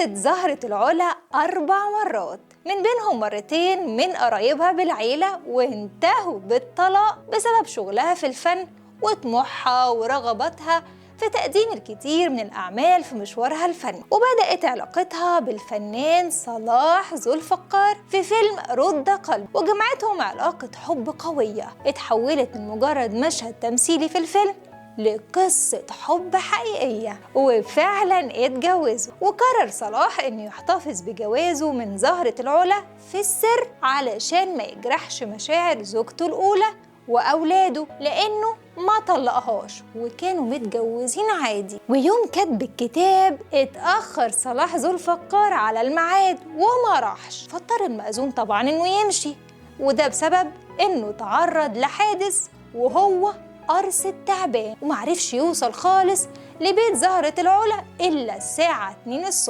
اتجوزت زهرة العلا 4 مرات، من بينهم مرتين من قرايبها بالعيلة، وانتهوا بالطلاق بسبب شغلها في الفن وطموحها ورغبتها في تقديم الكثير من الأعمال في مشوارها الفني. وبدأت علاقتها بالفنان صلاح ذوالفقار في فيلم رد قلب، وجمعتهم علاقة حب قوية اتحولت من مجرد مشهد تمثيلي في الفيلم لقصة حب حقيقية، وفعلا اتجوزوا. وقرر صلاح انه يحتفظ بجوازه من زهرة العلا في السر علشان ما يجرحش مشاعر زوجته الأولى وأولاده، لأنه ما طلقهاش وكانوا متجوزين عادي. ويوم كتب الكتاب اتأخر صلاح ذوالفقار على الميعاد وما راحش، فاضطر المأذون طبعا انه يمشي، وده بسبب انه تعرض لحادث وهو قرص التعبان ومعرفش يوصل خالص لبيت زهرة العلا إلا الساعة 2 الصبح.